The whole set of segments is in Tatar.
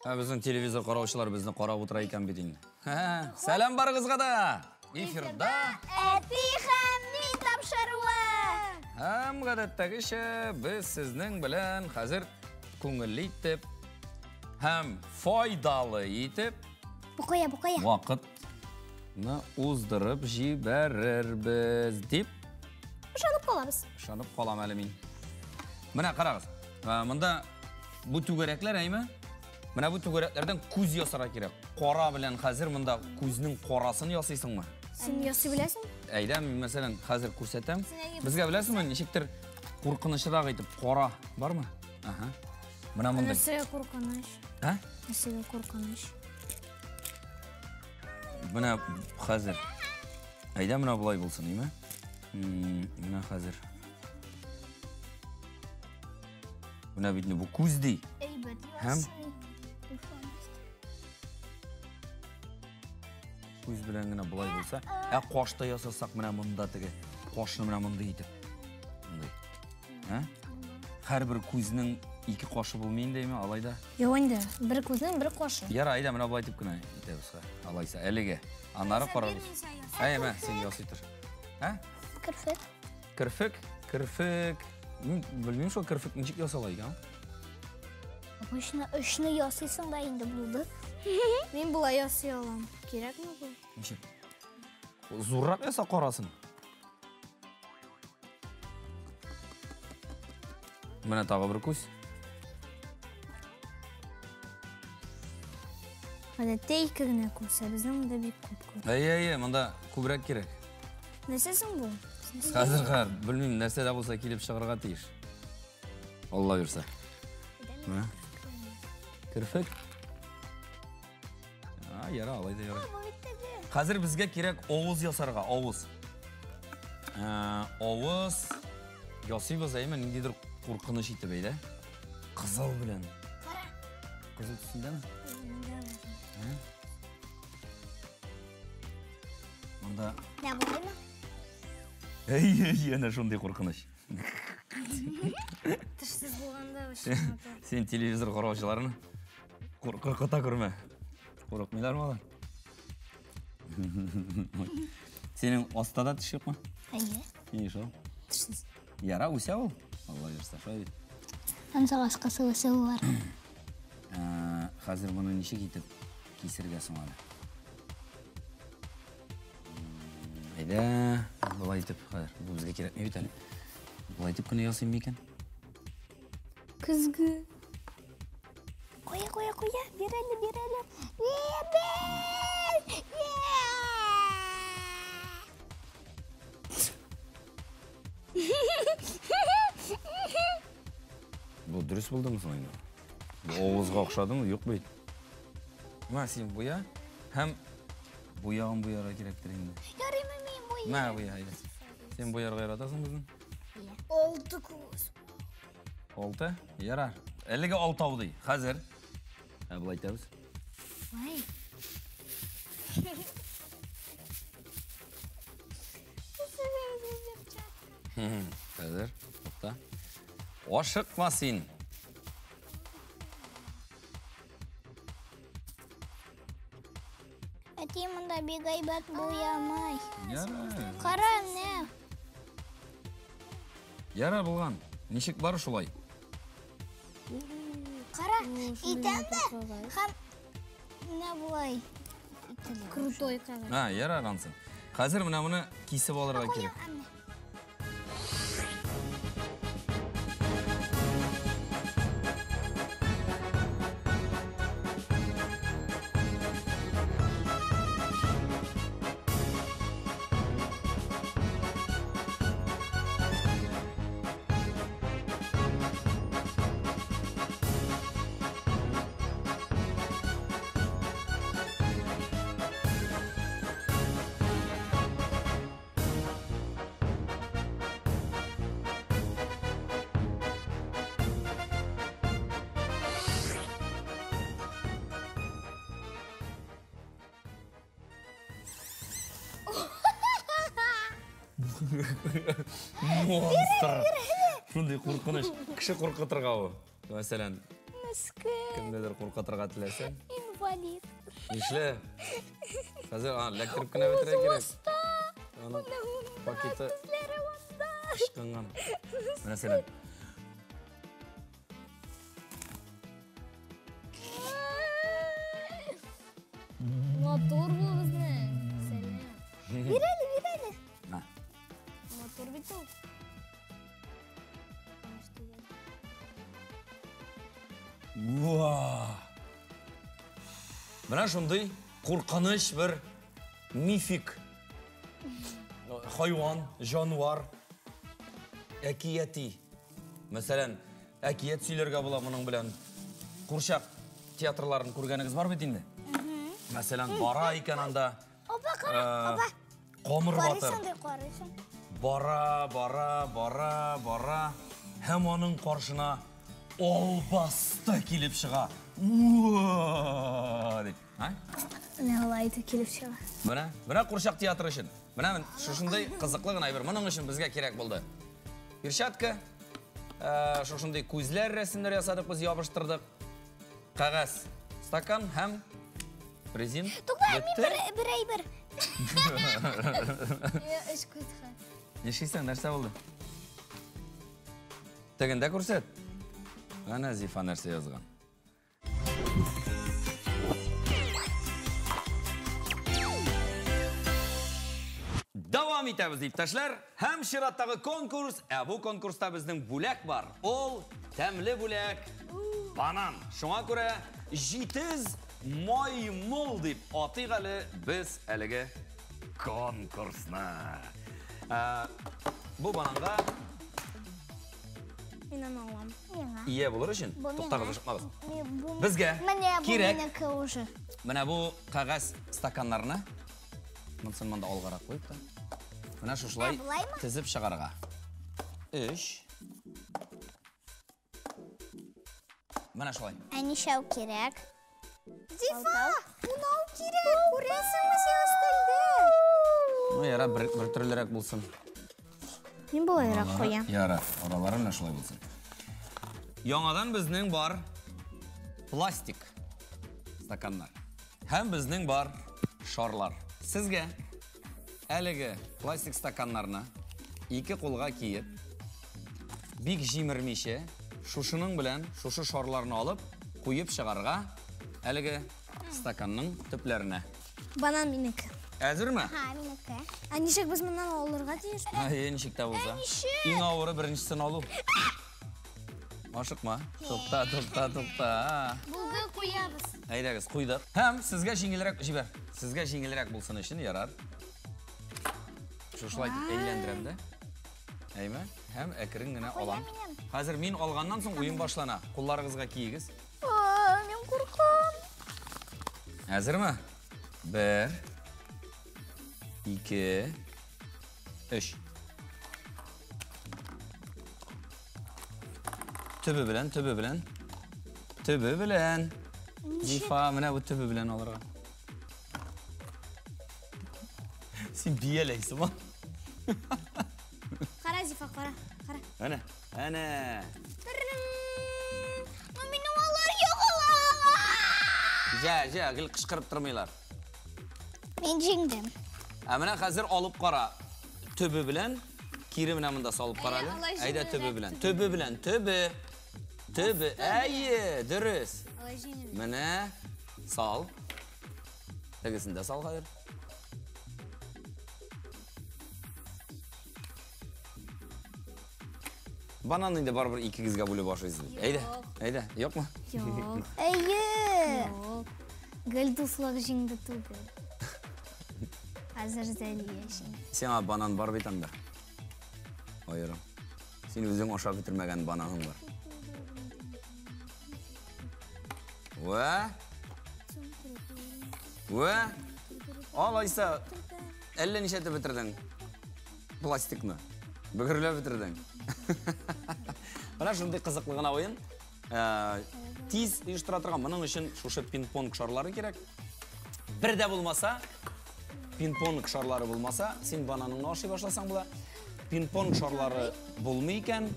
Ә безнең телевизор караучылар безне карап утыра икән бит инде. Сәлам барыгызга да! Эфирда Әти һәм мин тапшыруы! Һәм гадәттәгечә без сезнең белән хәзер күңелле итеп һәм файдалы итеп Бу кая, бу кая? вакытны уздырып җибәрербез дип Ышанып калабыз. Ышанып калам әле мин. Менә карагыз. Монда бу түгәрәкләр әйме? Менә бу түгәрәкләрдән күз ясарга кирәк. Кара белән хәзер монда күзнең карасын ясыйсыңмы? Син ясый беләсең? Әйдә, мин мәсәлән хәзер күрсәтәм. Безгә беләсеңме, ничектер куркынычрак итеп кара бармы? Ага. Менә монда. Нәрсәгә куркыныч? Ә? Нәрсәгә куркыныч? Менә хәзер. Әйдә, менә болай булсын, әйме? Менә хәзер. Менә бит бу күз ди. Әйбәт Һәм? Күз белән генә болай булса, ә каш та ясасак менә монда теге кашны менә мондый итеп. Мондый. Ә? Һәрбер күзнең ике кашы булмый инде, әйме, алай да. Юк инде, бер күзнең бер кашы. Ярар, әйдә, менә болай итеп кенә итәбез. Алайса, әлегә. Аннары карарбыз. Әй, мә, син ясый тор. Ә? Керфек. Керфек, керфек. Мин белмим шул керфек ничек ясала икән. Обычно өчне ясыйсың да инде булды. Мин болай ясый алам. Кирәкме бу? Ничек? Зуррак яса карасын. Менә тагы бер күз. Гадәттә ике генә күз, ә безнең монда бик күп күз. Әйе, әйе, монда күбрәк кирәк. Нәрсә соң бу? Хәзер хәзер, белмим, нәрсә дә булса килеп чыгарга тиеш. Алла бирсә. Менә. Керфек. А, яра, алай да яра. Хәзер безгә кирәк авыз ясарга, авыз. Авыз ясыйбыз, әйме, ниндидер куркыныч итеп, әйдә. Кызыл белән. Кара. Кызыл төсендәме? Монда Менә болаймы? Әй, әй, әнә шундый куркыныч. Тешсез булганда вообще матур. Син телевизор караучыларны куркыта күрмә. Курыкмыйлармы алар? Синең аста да теш юкмы? Әйе. Ни шул? Тешсез. Яра үсә ул. Алла бирсә, шулай бит. Ансак аскасы үсә бар. Хәзер моны ничек итеп кисергә соң әле? Әйдә, болай итеп, хәзер бу безгә кирәкми бит әле. Болай итеп кенә ясыйм микән? Көзге. Куя, куя, куя. Бир әле, бир әле. Бир, бир! Бу дөрес булдымы соң инде? Бу авызга охшадымы? Юк бит. Мә, син буя һәм буягын буярга кирәктер инде. Ярыймы мин буйыйм? Мә, буя, әйдә. Син буярга яратасың безнең? Алты күз. Алты? Ярар. Әлегә алтау ди. Хәзер. Ә, болай итәбез. Ой. Хәзер, тукта. Ашыкма син. Әти монда бик әйбәт буямый. Ярар. Кара, менә. Ярар булган. Ничек бар шулай? Кара, итәм дә һәм менә болай. Крутой кара. А, ярар ансын. Хәзер менә моны кисеп алырга кирәк. Монстр. Шундый куркыныч. Кеше куркытырга ул. Мәсәлән, Мескен. Кемнедер куркытырга теләсәң. Инвалид. Нишлә? Хәзер аны эләктереп кенә бетерергә кирәк. Аның пакеты ычкынган. Мәсәлән. Матур бу безнең. Сәлам. Бир әле, бир әле. На. Матур бит ул. Уа! Менә шундый куркыныч бер мифик хайван, җанвар, әкияти. Мәсәлән, әкият сөйләргә була моның белән. Курчак театрларын күргәнегез бар бит инде? Мәсәлән, бара икән анда. Опа, кара, опа. Камыр батыр. Карыйсың ди, карыйсың. Бара, бара, бара, бара. Һәм аның каршына албасты килеп чыга. Уа! Дип. А? Менә алай итеп килеп чыга. Менә, менә курчак театры өчен. Менә шушындай кызыклы гына әйбер. Моның өчен безгә кирәк булды. Перчатка, шушындай күзләр рәсемнәр ясадык, без ябыштырдык. Кәгазь, стакан һәм резин. Тукта, мин бер әйбер. Өч күз. Нишлисең, нәрсә булды? Тегендә күрсәт. Әнә Зифа нәрсә язган. Дәвам итәбез, иптәшләр. Һәм чираттагы конкурс. Ә бу конкурста безнең бүләк бар. Ул тәмле бүләк банан. Шуңа күрә җитез маймыл дип атыйк әле без әлеге конкурсны. Бу бананга Мин аны алам. Миңа. Ия булыр өчен туктагыз, ашыкмагыз. Безгә кирәк. Менә бу кәгазь стаканнарны монысын монда алгарак куеп та. Менә шушылай тезеп чыгарга. 3. Менә шулай. Ә ничәү кирәк? Зифа, унау кирәк. Күрәсеңме син өстәлдә? Ну, яра, бер төрлерәк булсын. Мин болайрак куям. Яра, аралары менә шулай булсын. Яңадан безнең бар пластик стаканнар. Һәм безнең бар шарлар. Сезгә әлеге пластик стаканнарны ике кулга киеп, бик җимермичә, шушының белән шушы шарларны алып, куеп чыгарга әлеге стаканның төпләренә. Банан минеке. Әзерме? Ха, минеке. Ә ничек без моннан алырга тиеш? Әйе, ничек тә булса. Иң авыры беренчесен алу. Ашыкма. Тукта, тукта, тукта. Булды, куябыз. Әйдәгез, куйдык. Һәм сезгә җиңелрәк җибәр. Сезгә җиңелрәк булсын өчен ярар. Шушылай итеп әйләндерәм дә. Әйме? Һәм әкрен генә алам. Хәзер мин алганнан соң уен башлана. Кулларыгызга киегез. Мин куркам. Әзерме? 1, 2, 3. Төбе белән, төбе белән. Төбе белән. Зифа, менә бу төбе белән алырга. Син бияләйсең, ма? Кара, Зифа, кара, кара. Әнә, әнә. Минем алар югалалар. Җә, җә, гел кычкырып тормыйлар. Мин җиңдем. Ә менә хәзер алып кара. Төбе белән, кире менә монда салып кара әле. Әйдә төбе белән. Төбе белән, төбе. Төбе, әйе, дөрес. Менә сал. Тегесен дә сал хәзер. Банан инде барыбер икегезгә бүлеп ашыйсыз бит. Әйдә, әйдә, юкмы? Юк. Әйе. Юк. Гел дуслык җиңде түгел. Хәзер Зәлия җиңде. Сиңа банан бар бит анда. Аерым. Син үзең ашап бетермәгән бананың бар. Вә? Вә? Алайса, әллә ничәтеп бетердең пластикны? Бөгерләп бетердең. Менә шундый кызыклы гына уен. Тиз оештыра торган. Моның өчен шушы пинг-понг шарлары кирәк. Бер дә булмаса, пинг-понг шарлары булмаса, син бананыңны ашый башласаң була. Пинг-понг шарлары булмый икән,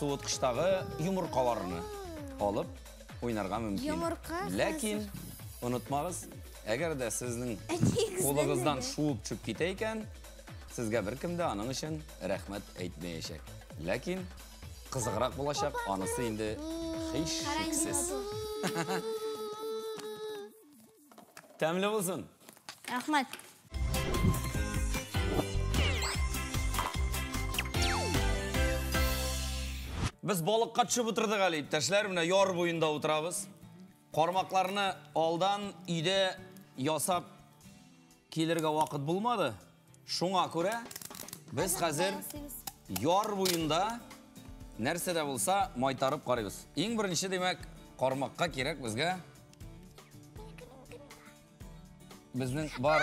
суыткычтагы йомыркаларны алып уйнарга мөмкин. Йомырка. Ләкин онытмагыз, әгәр дә сезнең кулыгыздан шуып төшеп китә икән, сезгә беркем дә аның өчен рәхмәт әйтмәячәк. Ләкин кызыграк булачак, анысы инде һичшиксез. Тәмле булсын. Рәхмәт. Без балыкка төшеп утырдык әле, иптәшләр, менә яр буенда утырабыз. Кармакларны алдан өйдә ясап килергә вакыт булмады. Шуңа күрә без хәзер яр буенда нәрсә дә булса майтарып карыйбыз. Иң беренче, димәк, кармакка кирәк безгә. Безнең бар...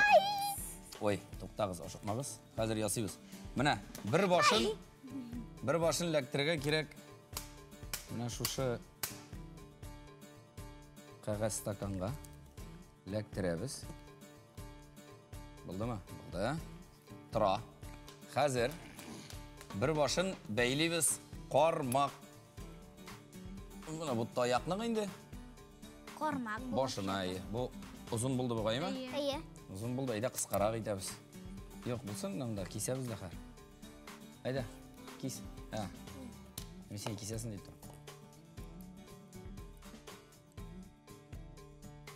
Ой, туктагыз, ашыкмагыз. Хәзер ясыйбыз. Менә бер башын эләктерергә кирәк. Менә шушы кәгазь стаканга эләктерәбез. Булдымы? Булды. Тора. Хәзер бер башын бәйлибез кармак. Менә бу таякның инде. Кармак бу. Башына, әйе. Бу озын булды бугаймы? Әйе. Озын булды, әйдә кыскарак итәбез. Юк, булсын, монда кисәбез дә хәзер. Әйдә, кис. Ә. Мин сине кисәсең дип торам.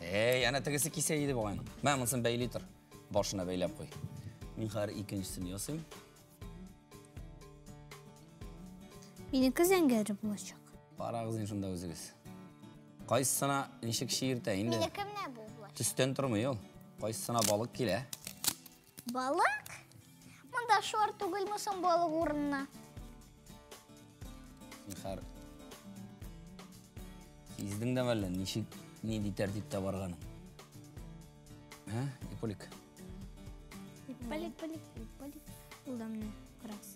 Эй, әнә тегесе кисә иде бугай. Мә, монысын бәйли тор. Башына бәйләп куй. Мин хәзер икенчесен ясыйм. Минеке зәңгәр булачак. Карагыз инде шунда үзегез. Кайсысына ничек чиертә инде? Минеке менә бу булачак. Төстән тормый ул. Кайсысына балык килә? Балык? Монда шар түгелме соң балык урынына? Хәр. Сиздең дә әллә ничек, нинди тәртиптә барганын? Ә, Иполик? Иполик, Иполик, Иполик. Ул да менә карагыз.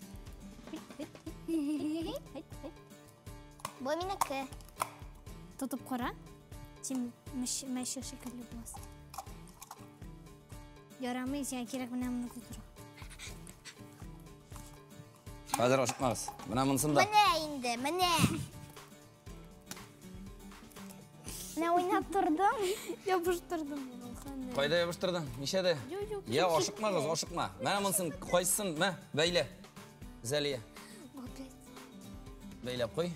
Бу минеке. Тотып кара. Син мәче шикелле буласың. Ярамый, сиңа кирәк менә моны тотырга. Хәзер ашыкмагыз. Менә монысын да. Менә инде, менә. Менә уйнап тордым. Ябыштырдым. Кайда ябыштырдың? Ничәдә? Юк, юк. Я, ашыкмагыз, ашыкма. Менә монысын, кайсысын, мә, бәйлә. Зәлия. Бәйләп куй.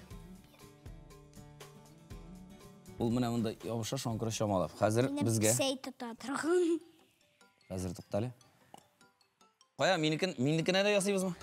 Ул менә монда ябыша, шуңа күрә чамалап. Хәзер безгә. Сәй тота торган. Хәзер туктале. Кая, минекенә дә ясыйбызмы?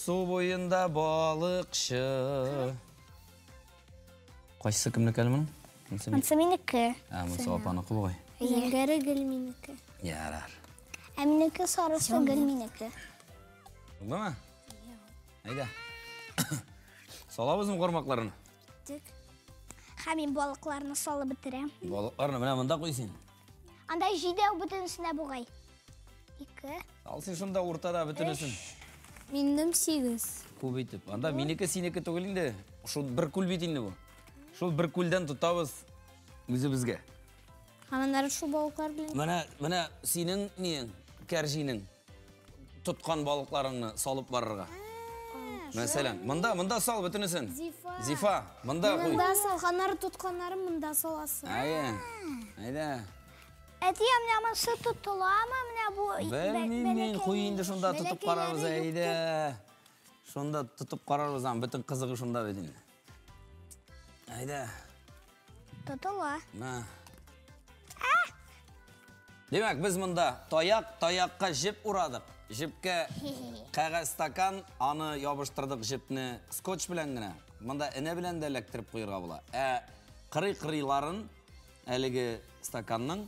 Су буенда балыкчы. Кайсысы кемнеке әле моның? Монысы минеке. Ә, монысы апаныкы бугай. Зәңгәре гел минеке. Ярар. Ә минеке сарысы гел минеке. Булдымы? Әйдә. Салабызмы кармакларны? Тик. Һәм мин балыкларны салып бетерәм. Балыкларны менә монда куй син. Анда җидәү бөтенесенә бугай. 2. Ал син шунда уртада бөтенесен. Минем 8. Күп итеп. Анда минеке синеке түгел инде. Шул бер күл бит инде бу. Шул бер күлдән тотабыз үзебезгә. Һәм аннары шул балыклар белән. Менә синең ниең, кәрҗинең тоткан балыкларыңны салып барырга. Мәсәлән, монда сал бөтенесен. Зифа. Зифа, монда куй. Монда салганнары, тотканнары монда саласы. Әйе. Әйдә. Әти, менә монысы тотыламы? Менә бу Белмим мин, куй инде шунда тотып карарбыз, әйдә. Шунда тотып карарбыз, аның бөтен кызыгы шунда бит инде. Әйдә. Тотыла. Мә. Димәк, без монда таякка җеп урадык. Җепкә кәгазь стакан, аны ябыштырдык җепне скотч белән генә. Монда энә белән дә эләктереп куярга була. Ә кырый-кырыйларын әлеге стаканның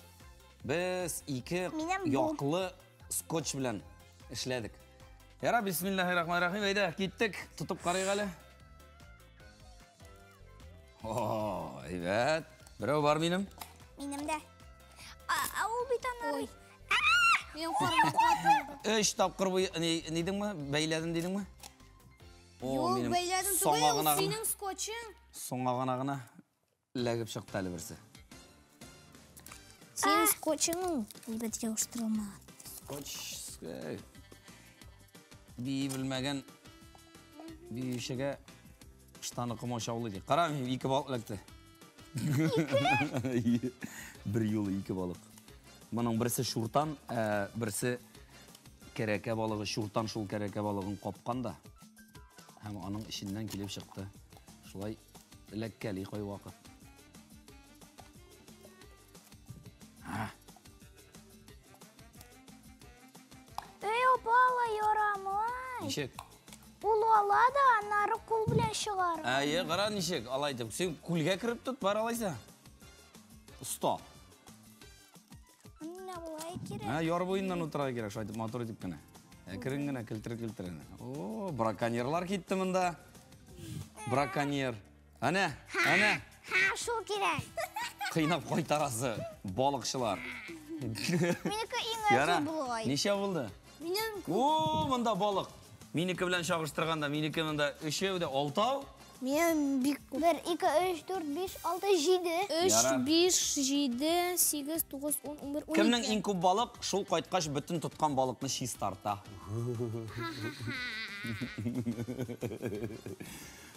без ике яклы скотч белән эшләдек. Яра, бисмиллахиррахманиррахим. Әйдә, киттек. Тотып карыйк әле. О, әйбәт. Берәү бар минем. Минем дә. А ул бит аннары. Минем кармак ватылды. Өч тапкыр бу ни дидеңме? Бәйләдем дидеңме? О, Юк, минем бәйләдем соңга түгел, ул гына гына. синең скотчың. Соңга гына гына эләгеп чыкты әле берсе. Синең скотчың ул әйбәт ябыштырылмаган. Скотч бии белмәгән биючегә штаны комачаулый ди. Кара, минем ике балык эләкте. Ике? Бер юлы ике балык. Моның берсе чуртан, берсе кәрәкә балыгы. Чуртан шул кәрәкә балыгын капкан да. Һәм аның эченнән килеп чыкты. Шулай эләккәли кайвакыт. Эй, апа, алай ярамый. Ничек? Ул ала да, аннары кул белән чыгара. Әйе, кара ничек, алай итеп. Син күлгә кереп тот, бар алайса. Оста. Менә болай кирәк. Ә, яр буеннан утырырга кирәк, шулай итеп матур итеп кенә. Әкрен генә келтер-келтер генә. О, браконьерлар китте монда. Браконьер. Әнә, әнә. Ха, шул кирәк. Кыйнап кайтарасы балыкчылар. Минеке иң Яра, әзер болай. ничә булды? Минем О, монда балык. Минеке белән чагыштырганда, минеке монда өчәү дә алтау. Минем бик күп. 1, 2, 3, 4, 5, 6, 7. 3, Яра. 5, 7, 8, 9, 10, 11, 12. Кемнең иң күп балык, шул кайткач бөтен тоткан балыкны чистарта.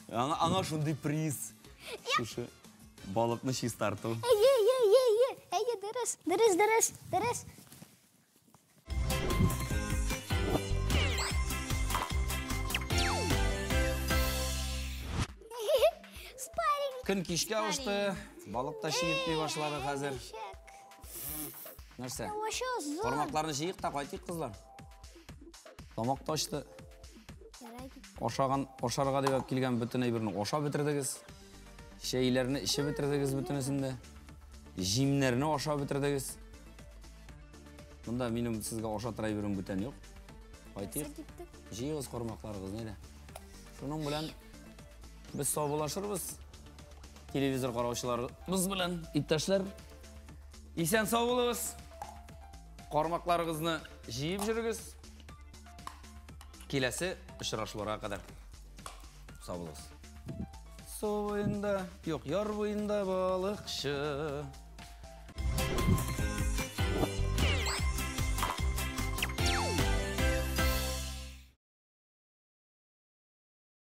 Аңа, аңа шундый приз. Шушы балыкны чистарту. Әйе, әйе, әйе, әйе. Әйе, дөрес, дөрес, дөрес, дөрес. Спарринг. Көн кичкә авышты, балык та чиертми башлады хәзер. Нәрсә? Вообще озын. Кармакларны җыйык та кайтыйк, кызлар. Тамак та ачты. Ярай кит. Ашаган, ашарга дип алып килгән бөтен әйберне ашап бетердегез. Чәйләрне эчеп бетердегез бөтенесен дә. Җимнәрне ашап бетердегез. Монда минем сезгә ашатыр әйберем бүтән юк. Кайтыйк. Киттек. Җыегыз кармакларыгызны әйдә. Шуның белән без саубуллашырбыз. Телевизор караучыларыбыз белән, иптәшләр. Исән сау булыгыз. Кармакларыгызны җыеп йөрегез. Киләсе очрашуларга кадәр. Сау булыгыз. Су буенда, юк, яр буенда балыкчы.